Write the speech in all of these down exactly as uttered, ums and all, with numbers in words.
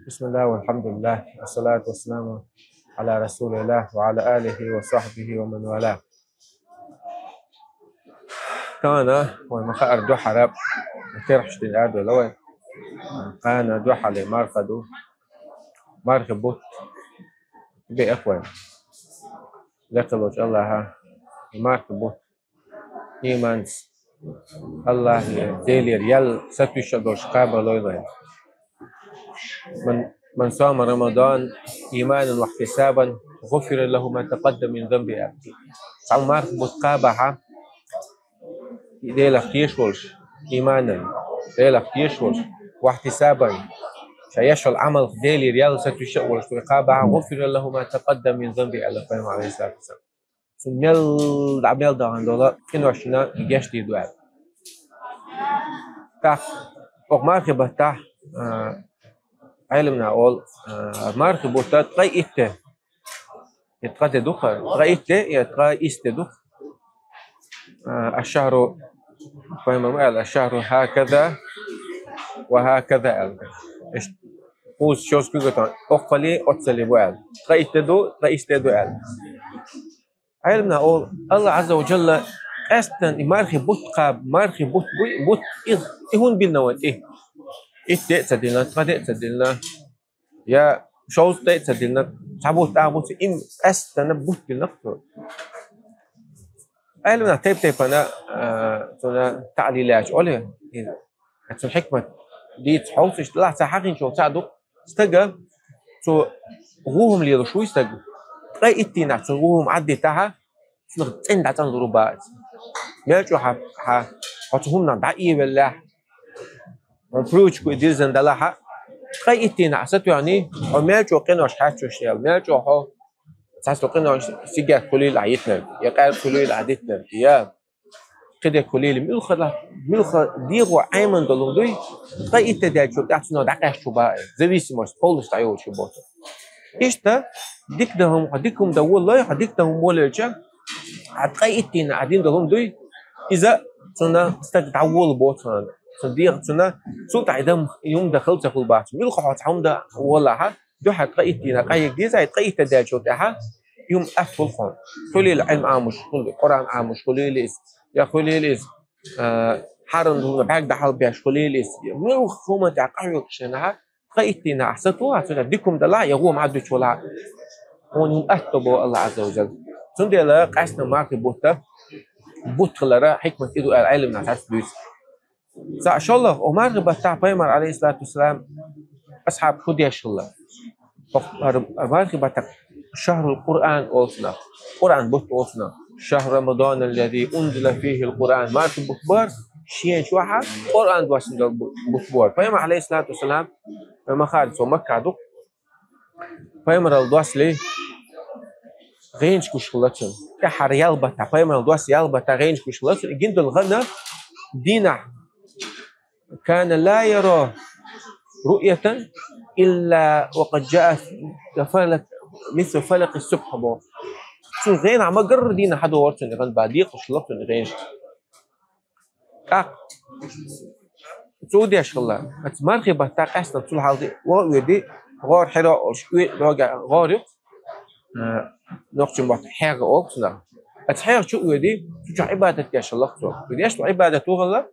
بسم الله والحمد لله والصلاة والسلام على رسول الله وعلى آله وصحبه ومن والاه. Тахана вай ма хаара духхьара, керхаш дин ада вай. Кхана духхьале марха ду. Мархи бутт беах вай. Лекхалоч Аллаха, мархи бутт иманца, Аллахьера, Делера ял сатуьйсуш долуш кхаба лойла. من من صام رمضان إيمانا واحتسابا غفر له ما تقدم من ذنبه. Цхьа мархи бутт кхабахьа, Делах тешаш волуш, иманан, Делах тешаш волуш, واحتسابا, ша еш йолу Ӏамалх Делера ял сатуьйсуш волуш, кхабахьа, غفر له ما تقدم من ذنبه, аьлла пайхамар, алейхиссалату вассалам. Цуьнан мел дӀа мел дахана долу къиношна гечдийр ду аьлла. ТӀаккха оха мархи баттахь, а, Ӏеламна олу, а, мархи бутт ткъе итт де. Я ткъа де ду-кх, ткъе итт де, я ткъе исс де ду-кх. А, الشهر, пайхамар ма аьлла, الشهر هكذا وهكذا аьлла. Иштта кхузткъе шовзткъа куьйгатан оккхаллий, оццаллий бу аьлла. Ткъе итт де ду, ткъе исс де ду аьлла. Ӏеламна олу, Аллах Ӏазза ва Джалла къаьсттина и мархи бутт кхаба, мархи бутт буй, бутт и, и хӀунда биллина вайн тӀе? Итт де а ца диллина, ткъа де а ца диллина, я шовзткъа де а ца диллина, цхьа бутт а бу цу, им къаьсттина бутт биллина-кх цо. Ӏеламнаха тайп-тайпана, а, цунна таълил яьлча олу, и, цунна хьикмат дийца хьовсуш, делахь цхьа хьахийначул цхьаъ ду-кх. Стага цо вухам лелош вуй стаг. Ткъе итт дийнахь цунна вухам Ӏаддитахьа, цунах цӀена дӀацӀанлур бу бац. Мел чӀогӀа хьан, хьан, хьо цу хӀуманах дӀаэвеллехь, хьуна привычка и дирзина далахьа, ткъе итт дийнахь сатоьхний, хьо мел чӀогӀа къинош хьаьрчош яьлла, мел чӀогӀа хьо цхьа цу къинош сигет хуьлийла ахь йитинарг, я къаьркъа хуьлийла ахь дитинарг, я кхидерг хуьлийла, муьлхха, муьлхха дегӀо Ӏемина долу хӀума дуй, ткъе итт де даьллачул тӀаьхьа цунах дӀакъаьсташ ву бац, зависимость полностью дӀайолуш ю боху. Иштта дика дан хӀума, хьо дика хӀума дан волалой, хьо дика дан хӀума волавелча, хьан ткъе итт дийнахь хьан дина долу хӀума дуй, иза цунна стаг дӀаволу боху цунна. Цунна дегӀ, цунна цул тӀаьхьа и дан, и хӀума дан хала ца хуьлу боху. Муьлхха хьо цхьа хӀума дан волахьа, дуьххьара ткъе итт дийнахь къахьега деза, и ткъе итт де даьллачул тӀаьхьа и хӀума атта хуьлу хьуна. Хуьлийла Ӏилма Ӏамош, хуьлу Къуръан Ӏамош, хуьлийла иза, я хуьлийла иза, а, хьарам долу хӀума бӀаьрг дӀахьалабеш хуьлийла иза, я муьлхха хӀуманна тӀехь къахьоьгуш хенахьа, ткъе итт дийнахь ахь сатуьйсу, цуьнан дика хӀума далахь, я вон хӀума Ӏаддуьтуш валахь, хьуна хӀума атта боху Аллах Ӏазза ва Джалла. Цундела къаьсттина мархи бутт, бутт хиларан хьикмат и ду аьлла Ӏеламнаха цхьацца дуьйцу. Цхьаъ, шолгӀа, оха мархи баттахь пайхамар, алейхиссалату вассалам, асхьабаш хӀун деш хилла? Оха мархи баттахь шахрул Къуръан олу цунах, Къуръан бутт олу цунах. شهر رمضان الذي أنزل فيه القرآن. Мархи бутт бара, шена чохь Къуръан доссийна долу бу-, бутт бара. Пайхамар, алейхиссалату вассалам, вай ма хаара, цо Маккахь ду-кх. Пайхамаралла доссале гӀенаш гуш хилла цунна. ТӀаьххьара ялх баттахь, пайхамаралла доссале ялх баттахь гӀенаш гуш хилла цунна. И гина долу хан дийнахь كان لا يرى رؤية إلا وقد جاء فلق، مثل فلق الصبح боху. Цунна гӀенахь ма-гарра дийнахь хьадогӀура цунна и гӀан боху, декъалуш хилла цунна и гӀенаш. ТӀаккха цо деш хилла, оцу мархи баттахь къаьсттина цул хьалха ван а воьдий, гӀор Хьира олуш, оьгӀ-, гӀор ю-кх, а, нохчийн баттахь хьегӀа олу цунах. Оцу хьегӀа чу а воьдий, цу чохь Ӏибадат деш хилла-кх цо. И деш долу Ӏибадат ву хилла,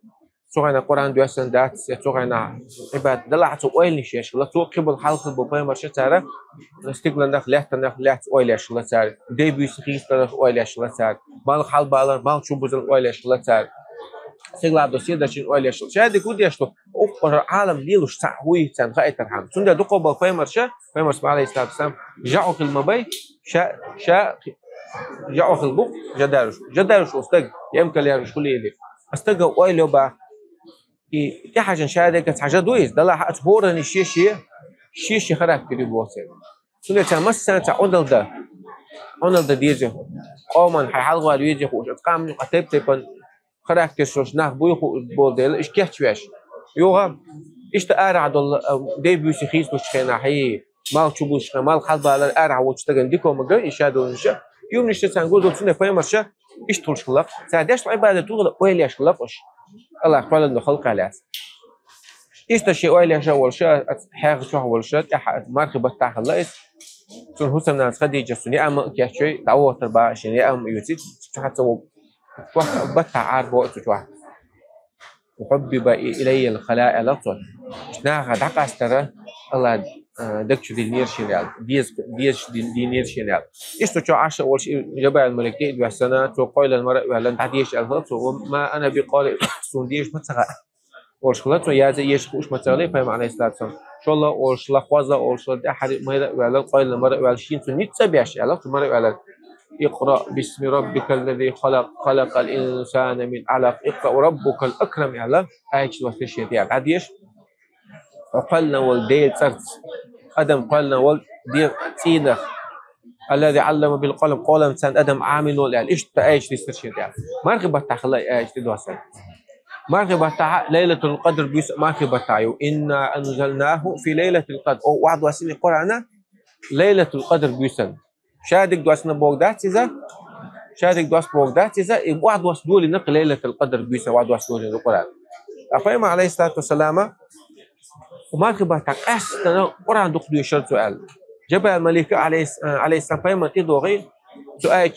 цу хенахь Къуръан доьссина дац, я цу хенахь Ӏибадат далахь, цо ойланаш еш хилла, цо кхиболу хьалха болу пайхамарш а цара, стигланах, лаьттанах лаьцна ойла еш хилла цара, дей-буьйса хийцаларх ойла еш хилла цара, малх хьалабалар, малх чубузар ойла еш хилла цара. Стиглахь долу седарчийн ойла еш хилла. Ша дика хӀун деш ду, укхара Ӏалам лелош цхьаъ вуй царна хаийтархьама. Цундела дукхах болу пайхамарш а, пайхамарш, алейхиссалату вассалам, жаӀу хил ма бай, ша, ша, жаӀу хил бу-кх, жа даруш. Жа даруш волу стаг, емкал яржуш хуьлийла. Аса стага ойла йо боху. И тӀехьажан шадерга цхьа жа ду иза, далахь оцу хӀоранна шен-шен, шен-шен характер ю боху церан. Цундела царна массарна цхьа Ӏуналла дан, Ӏуналла дан деза. Къоман хьайн хьалхавала веза хууш, оцу къоман юкъа тайп-тайпана характерш йолуш нах буй хууш болу дела, иштта кечвеш. Юха, иштта арахь долу, а, дей-буьйса хийцалучу хенахь, хьий, малх чубузучу хенахь, малх хьалабалар арахь волчу стагана дика ма го, и ша долуш а. И хӀуманаш царна гур долу, цундела пайхамарш а иштта хуьлуш хилла-кх. Цара деш долу Ӏибадат ву хилла, ойла еш хилла-кх уьш. Аллах кхоьллина долу халкъах лаьцна. Иштта ши ойла еш а волуш, хьегӀа чохь волуш, тӀаьхьа мархи баттахь хилла иза. Цуьнан хӀусамнанас Хадижас цуьнан яа ма а кечйой, дӀавохуьйтур бах шен яа ма а юьйций, цу хьан ца ву-, чохь баттахь Ӏарбо а цу чохь. «وحبب إلي الخلاء», аьлла цо. Наха дӀакъастара Алла, а, даг чу динера шена аьлла. Деза, дезаш дин-, динера шена аьлла. Иштта чохь Ӏаш а волуш, и Жабраил малик тӀе а доьссина, цо къойлан мара а ваьлла, дӀадеша аьлла хилла цо, «وما أنا بقارئ», суна деша ма ца хаьа. Олуш хилла цо, яза а еза хууш ма ца хилла пайхамар, алейхиссалату вассалам. ШолгӀа олуш хилла, кхоалгӀа олуш хилла, тӀаьххьара майра а ваьлла, къойлан мара а ваьлла, шена цунна ницкъ а беш аьлла, цу мара а ваьлла. «اقرأ باسم ربك الذي خلق، خلق الإنسان من علق، اقرأ وربك الأكرم», аьлла, аят доссийша шена тӀе аьлла. ДӀадеша, хьо кхоьллина волу Делан цӀарца, адам кхоьллина волу де-, цӀийнах, «الذي علم بالقلم», къолам царна адам Ӏамийна волу аьлла, иштта аят диссира шена тӀе аьлла. Мархи баттахь хилла и аят тӀе доссар. Мархи баттахь Лайлатул Къадр буьйса мархи баттахь ю. «إنا أنزلناه في ليلة القدر». О, охьадоссийна Къуръан Лайлатул Къадр буьйсанна. Шадерг доссийна бохург дац иза, шадерг доссийна бохург дац иза, и охьадоссийна долийна Лайлатул Къадр буьйсанна охьадоссийна долийна Къуръан. Ткъа пайхамар, алейхиссалату вассалама, мархи баттахь къаьсттина Къуръан дукха доьшура цо аьлла. Жабраил малик, алейхис-, алейхиссалам, пайхамар тӀедогӀий, цу аят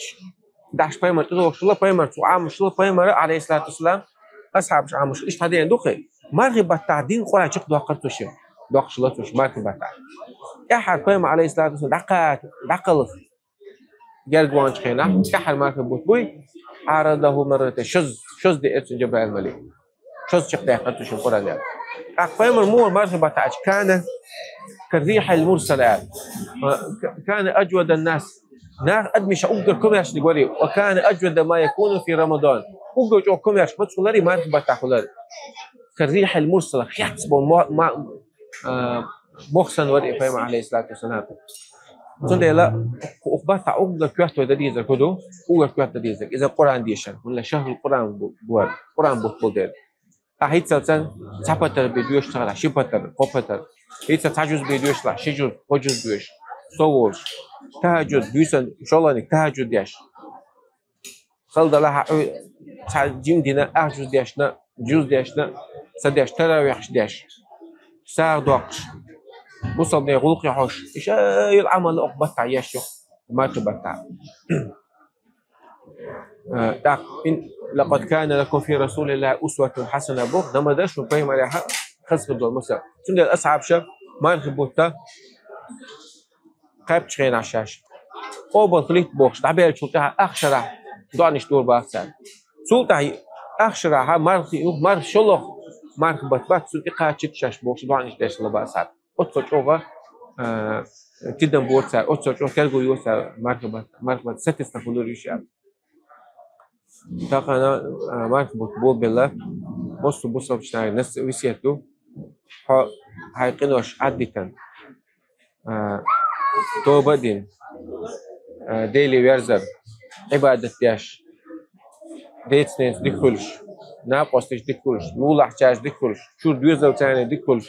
дахьаш пайхамар тӀедогӀуш хилла, пайхамар цу Ӏамош хилла, пайхамар, алейхиссалату вассалам, асхьабаш Ӏамош хилла, иштта хьан дена ду-кх. Мархи баттахь дина Къуръан чекхдоккхура цо шен. Доккхуш хилла цо шен мархи баттахь. ТӀаьххьара пайхамар, алейхиссалату вассалам, дӀакхача, дӀакхалха герга ваханчу хенахь, тӀаьххьара мархи бутт буй, «عارضه مرتين», шозза, шозза деара цунна Жабраил малик. Шозза чекхдаьккхира цо шен Къуръан аьлла. ТӀаккха пайхамар муха мархи баттахь аьлча, «كان كالريح المرسلة», аьлла. «كان أجود الناس». Нах, адамашкахь уггар комаьршаниг вара, «وكان أجود ما يكون في رمضان». Уггар чӀогӀа комаьрша маца хилар и мархи баттахь хилар. «كالريح المرسلة», хецна болу мо-, ма-, а, мох санна вара и пайхамар, алейхиссалату вассалам. Цундела укх баттахь уггар коьрта дан дезарг хӀун ду? Уггар коьрта дан дезарг иза Къуръан дешар. ХӀунда аьлча шахрул Къуръан бу-, бу-, Къуръан бутт болу дела. Ахь хӀинццалц цхьа патар бен доьшуш ца хилахь, ши патар, кхо патар. ХӀинца цхьа жуз бен доьшуш хилахь, ши жуз, кхо жуз доьшу. Со волуш. ТахӀажжуд, буьйсанна шолгӀаниг тахӀажжуд деш. Хала далахь а, хьуьнца цхьа жима дина, ах жуз дешна, жуз дешна, ца деш, таравихьаш деш, сагӀа доккхуш, бусалбанийн гӀуллакхе хьожуш, и шайла Ӏамал укх баттахь еш ю, мархи баттахь. Э, тӀаккха: «لقد كان لكم في رسول الله أسوة حسنة» боху, ма-дарра шуна пайхамарехь хаза хир долу масал. Цундела асхьабаша мархи бутт кхаьбча хенахь шаьш къобал хилийта бохуш, дӀабаьллачул тӀаьхьа ах шарахь доӀанаш дора бах цара. Цул тӀаьхьа ах шарахь мархи, мархи шолгӀа мархи бутт бац, цунна тӀе кхачийта шаьш бохуш доӀанаш деш хилла бах цара. Оццул чӀогӀа, а, тидам бора цара, оццул чӀогӀа терго йора цара мархи бутт, мархи бутт сатесна хуьлура уьш аьлла. Тахана, а, мархи бутт болабелла, массо а бусалбачу нахана нас-, весет ду: хьо хьайн къинош Ӏаддитина, а, тоба а дина, а, Деле верзар, Ӏибадат деш, деца-ненаца дика хуьлуш, накъосташца дика хуьлуш, мулахьчаьрца дика хуьлуш, чуьра доьзалца дика хуьлуш,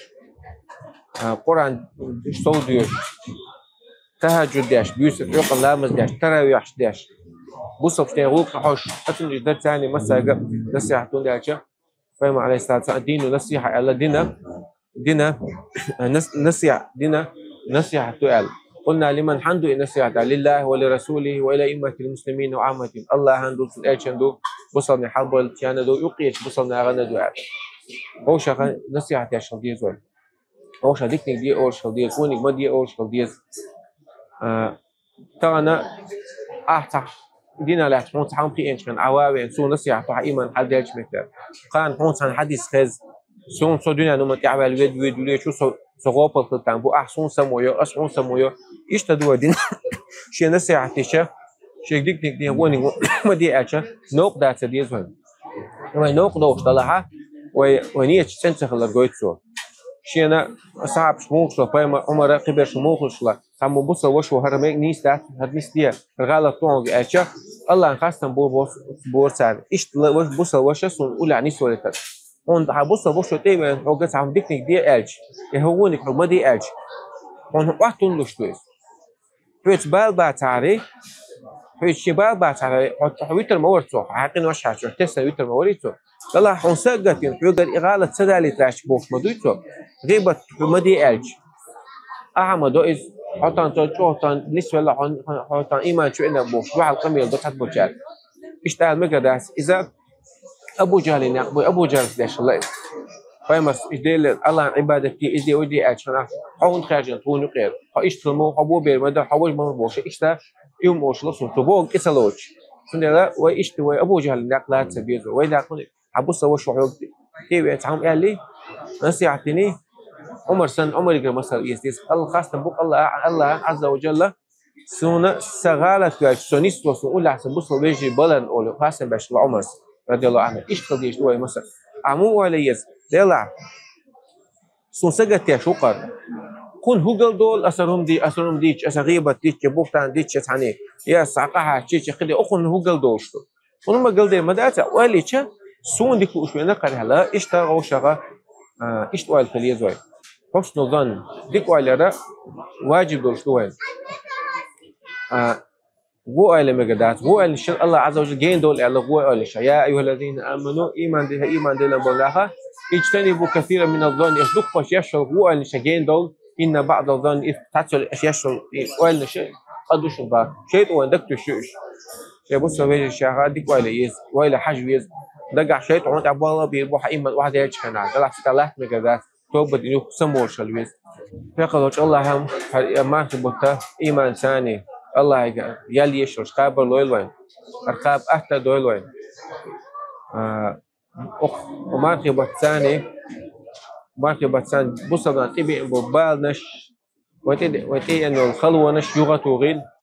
а, Къуръан сов доьшуш, тахӀажжуд деш, буьйса хьокъехь ламаз деш, таравихьаш деш, бусалбанийн гӀуллакхе хьожуш, оцунаш дара царна массаьрга насихьат, хӀунда аьлча пайхамар, алейхиссалату вассалам, «الدين النصيحة» аьлла, дина, дина, нас-, насихьа-, дина насихьат ду аьлла. «قلنا لمن», хьанна ду и насихьат аьлла, «لله ولرسوله ولأئمة المسلمين وعامتهم». Аллахьан ду, цуьнан элчан ду, бусалбанийн хьалабевллачарна ду, юккъехь болчу бусалба нахана ду аьлла. Вовшахана насихьат деш хила деза вай. Вовшах диканиг де олуш хила деза, вониг ма де олуш хила деза. А, тахана ахь цхьа динах лаьцна хьуна цхьа хӀума кхиъначу хенахь, Ӏа ван а веана, суна насихьат до хьан иман хьалдаьллачу меттера. Кхана хьуна цхьана хьадис хеза, суна со дуьненан хӀуманна тӀаьхьаваьлла вед-, вуьйр вуьллуш ву, со, со гӀопал хила там бу, ахь суна самавоьду, ас хьуна самавоьду. Иштта ду вай динан. Шен насихьат дича, шега диканиг де, вониг ма де аьлча, новкъа дан ца деза вайна. Вай новкъа дохуш делахь а, вай, вай нийят цӀена ца хилар гойту цо. Шена асхьабаш муха хилла, пайхамар, Ӏумара, кхиберш муха хилла, цхьаммо бусалба ваша ву, хӀара мега нийса дац, хӀара нисде, хӀара гӀалат ду хьуна аьлча, Аллахьан хастам бу-, бу-, бора царна. Иштта ла-, ва-, бусалба ваша суна уллехь нисвалийтар. Хьуна хьан бусалба вашо тӀе а веана, хьоьга цхьа хӀума диканиг де аьлча, я хӀун вониг хьоьга ма де аьлча, хьуна хӀун Ӏоттун луш ду иза? Хьоьца бала бацахьара, Хьо ши бал бацахьара, хьо, хьо витар ма вар цо, хьо хьакъин вашхьарчо, тессан витар ма вари цо. Далла хьуна са а гатина, хьоьгара и гӀалат ца далийтараш бохуш ма дуй цо. ГӀийбат хьо ма де аьлча. Ахьа ма до иза, хьо тан цо чӀогӀа тан нисвелла, хьо, хьо, хьо тан иман чу вена бохуш, вахьал къамел до цхьацца болчара. Иштта ала мегар дац, иза Абу Джахьлин якъ бой, Абу Джахьлис дешла иза. Пайхамарс, и Дела, Аллахьан Ӏибадат де, иза де, уж де аьлча хьона, хьо хӀунда хаьржина тхуна юкъера? Хьо иштта хила ма ву, хьо бо бер ма дар, хьо важа ма вар бохуш, иштта, и хӀума олуш цунна, цо бохург кӀе ца лоцуш. Цундела вай иштта вай Абу Джахьлин якъ лаца ца беза, вай дакъа хӀунда Абу Сава шу хьоьгу те вен цхьа хӀума аьлли, насихьат дини, Ӏумар санна, Ӏумаригара масал эца деза. Алла хастам бу, Алла, Алла Ӏазза ва Джалла, суна са гӀалат ваьлча, со нисво, сон уллехь сан бусал вежарий баларна олу, хастам беш ла Ӏумарс, радияллаху Ӏанху. Иштта хила дезаш ду вай масал. Ахьа муха ойла еза? Делахь, суна сагатдеш ву кхара. Кхунна хӀу гал долу, аса хӀума ди-, аса хӀума дийча, аса гӀийбат дийча, бухтан дийча цхьаьна, я аса къахьаьччи, чи кхиде, кхунна хӀу гал долуш ду? Хьуна ма галдер ма дац, ойла йича, суна дика лууш вена кхархьала, иштта гӀовшагӀа, а, иштта ойла хила еза вай. Хьусну занн, дика ойла яра важиб долуш ду вайн. А, гӀо ойла мега дац, гӀо ойланаш Аллах Ӏазза ва Джалла гена долу аьлла гӀо ойланаш. Я айюхаллазина аману, иман де, иман делан болу наха, иджтанибу касиран мина занни, аш дукхаш еш йолу гӀо ойланаш гена долу, инна баъда занни, ис цхьаццал аш еш йолу и ойланаш къа ду шун ба. ШайтӀа вайн даг туьйсу уьш. Шайн бусал вежаршаха дика ойла еза, ойла хьажа веза. Дагахь шайтӀа хьуна тӀе болла бийр бу хьан иман охьадечу хенахь, Далла цу тӀе латта мегар дац, тоба дина юха самолуш хила веза. Пекъалочу Аллахьа хӀара мархи бутта иман царний Аллахьига ял еш йолуш кхабар лойла вайн. ХӀара кхаба атта дойла вайн. А, ох, мархи бутта царний, мархи бутта царний бусалбан тӀебеана бу баланаш, вай тӀе, вай тӀеена йолу халонаш юха тухийла.